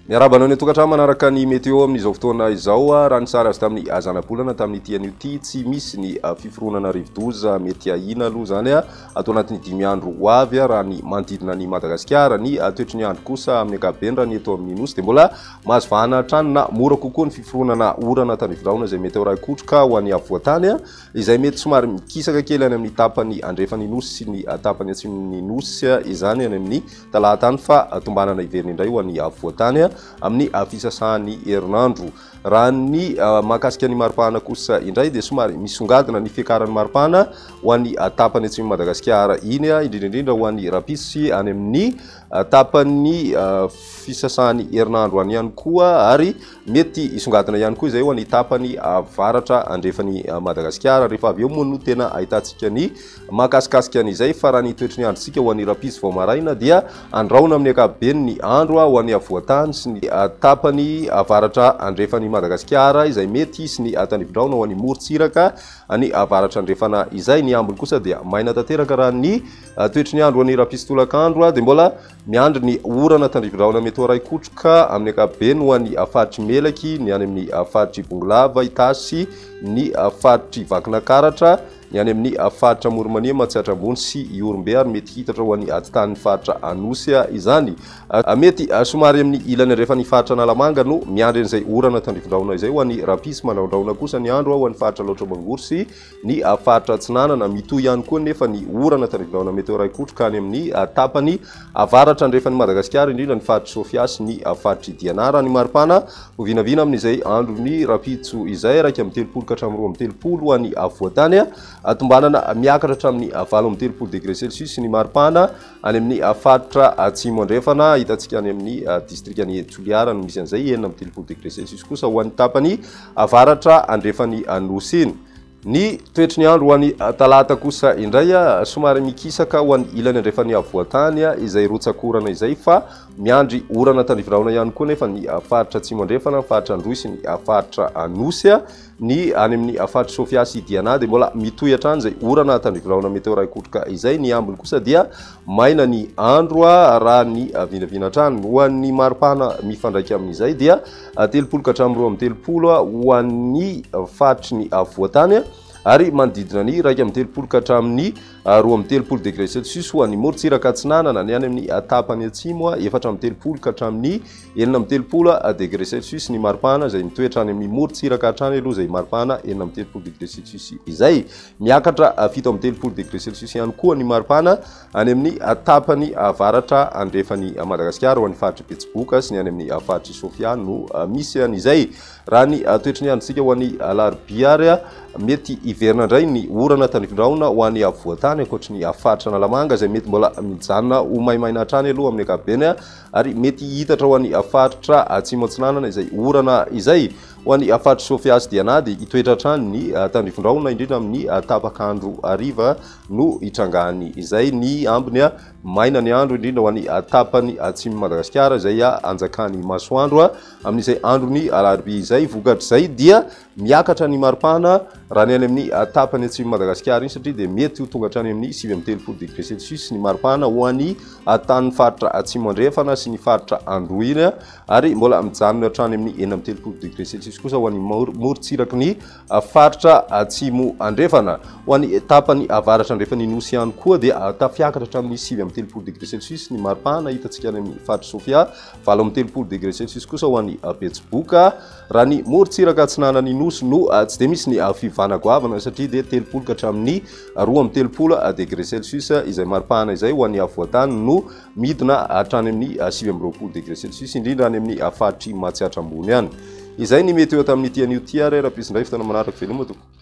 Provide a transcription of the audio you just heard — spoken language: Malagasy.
Miarahaba anao any an-tokantrano manaraka ny météo amin'izao fotoana izao. Raha ny sary azo tamin'ny zanabolana tamin'ity anio ity, tsy misy ny fiforonana rivodoza mety ahiana aloha izany ato anatin'ny dimy andro ho avy raha ny manodidina an'i Madagasikara. Ny toetry ny andro kosa amin'ny ankapobeny raha ny eto amin'ny Nosy dia mbola mahazo vahana hatrany na mora kokoa ny fiforonana orana tandrifindrahona izay mety ho raikotroka ho an'ny afovoan-tany izay mety somary mikisaka kely any amin'ny tapany andrefan'ny Nosy sy ny tapany atsimon'ny Nosy izany any amin'ny Talata any fa tombanana hiverina indray ho an'ny afovoan-tany amin'ny fisasahan'ny herinandro. Raha ny mahakasika ny maripana kosa indray dia somary misongadina ny fiakaran'ny maripana ho an'ny tapany atsimon'i Madagasikara iny, indrindra indrindra ho an'ny rahampitso sy any amin'ny tapany fisasahan'ny herinandro any ihany koa ary mety hisongadina ihany koa izay ho an'ny tapany avaratra andrefan'i Madagasikara. Rehefa avy eo moa no tena ahitantsika ny Mahakasikasika an'izay fa raha ny toetry ny androntsika ho an'ny rahampitso vao maraina dia andrahona amin'ny ankapobeny ny andro ho an'ny afovoan-tany sy ny tapany avaratra andrefan'i Madagasikara izay mety hisy ny tandrifindrahona ho an'ny morontsiraka any avaratra andrefana izay. Ny ambiny kosa dia maina tanteraka raha ny toetry ny andro ho an'ny rahampitso tolakandro dia mbola miandry ny orana tandrifindrahona mety ho iray kotroka amin'ny ankapobeny ho an'ny faritr'i Melaky, ny any amin'ny faritr'i Bongolava, Itasy, ny faritr'i Vakinakaratra, Ny any amin'ny faritra Amoron'i Mania, Matsiatra Ambony sy Ihorombe ary mety hiitatra ho an'ny atitan'ny faritra Anosy izany. Mety somary amin'ny ilany andrefan'ny faritra Analamanga no miandry an'izay orana tandrifin-drahona izay ho an'ny rahampitso. Mandrahondrahona kosa ny andro ho an'ny faritra Alaotra Mangoro sy ny faritra Atsinanana. Mitohy ihany koa nefa ny orana tandrifin-drahona mety ho iray kotroka any amin'ny tapany avaratra andrefan'i Madagasikara, indrindra ny faritr'i Sofia sy ny faritr'i Diana. Raha ny maripana Ho vinavina amin'izay andron'ny rahampitso izay, 31 ka hatramin'ny 32 ho an'ny afovoan-tany, tombanana miakatra hatramin'ny 38 degré celsius ny maripana any amin'ny faritra atsimo andrefana, hitantsika any amin'ny distrikan'i Toliara no misy an'izay, 36 degré celsius kosa ho an'ny tapany avaratra andrefan'ny Nosy iny. Ny toetry ny andro ho an'ny talata kosa indray somary mikisaka ho an'ny ilany andrefan'ny afovoan-tany izay rotsak'orana izay fa miandry orana tandrifindrahona ihany koa nefa ny faritra atsimo andrefana, ny faritra Androy sy ny faritra Anosy. Ny any amin'ny faritr'i Sofia sy Diana dia mbola mitohy hatrany izay orana tandrifindrahona météo kotroka izay. Ny ambiny kosa dia maina ny andro raha ny vinavina hatrany. Ho an'ny maripana mifandraika amin'izay dia 30 ka hatramin'ny 32 ho an'ny faritry ny afovoan-tany ary manodidina ny 31 ka hatramin'ny 32 degré celsius ho an'ny morontsiraka atsinanana, ny any amin'ny tapany atsimo 34 ka hatramin'ny 36 degré celsius ny maripana izay mitoetra any amin'ny morontsiraka hatrany aloha izay maripana 36 degré celsius izay. Miakatra 37 degré celsius ihany koa ny maripana Any amin'ny tapany avaratra andrefan'i Madagasikara, ho an'ny faritr'i Betsiboka sy ny any amin'ny faritr'i Sofia no misy an'izay. Raha ny toetry ny androntsika ho an'ny alarobia ary, mety hiverina indray ny orana tandrifindrahona ho an'ny afovoan-tany ankoatry ny faritra Analamanga izay mety mbola mijanona ho maimaina hatrany aloha amin'ny ankapobeny ary mety hiitatra ho an'ny faritra Atsimo Atsinanana izay orana izay. Ho an'ny faritr'i Sofia sy Diana dia hitoetra hatrany ny tandrifindrahona indrindra amin'ny tapak'andro hariva no hitrangany izay. Ny ambiny maina ny andro indrindra ho an'ny tapany atsimon'i Madagasikara izay anjakan'ny masoandro amin'izay andron'ny alarobia izay. Vokatr'izay dia miakatra ny maripana raha ny any amin'ny tapany atsimon'i Madagasikara iny satria dia mety ho tonga hatrany amin'ny 39 degré celsius ny maripana ho an'ny tanin'ny faritra atsimo andrefana sy ny faritra Androy iny ary mbola mijanona hatrany amin'ny 36 degré celsius kosa ho an'ny morontsiraky ny Faritra Atsimo Andrefana. Ho an'ny tapany avaratra andrefan'ny Nosy ihany koa dia tafiakatra hatramin'ny 39 degré celsius ny maripana hitantsika any amin'ny faritr'i Sofia, 38 degré celsius kosa ho an'i Betsiboka. Raha ny morontsiraka atsinanan'ny Nosy no tsy dia misy ny fiovana goavana satria dia 30 ka hatramin'ny 32 degré celsius izay maripana izay ho an'ny afovoan-tany no midina hatrany amin'ny 29 degré celsius indrindra any amin'ny faritr'i Matsiatra Ambony any. Izay ny météo tamin'ity anio ity ary rahampitso indray fotoana manaraka. Veloma tompoko.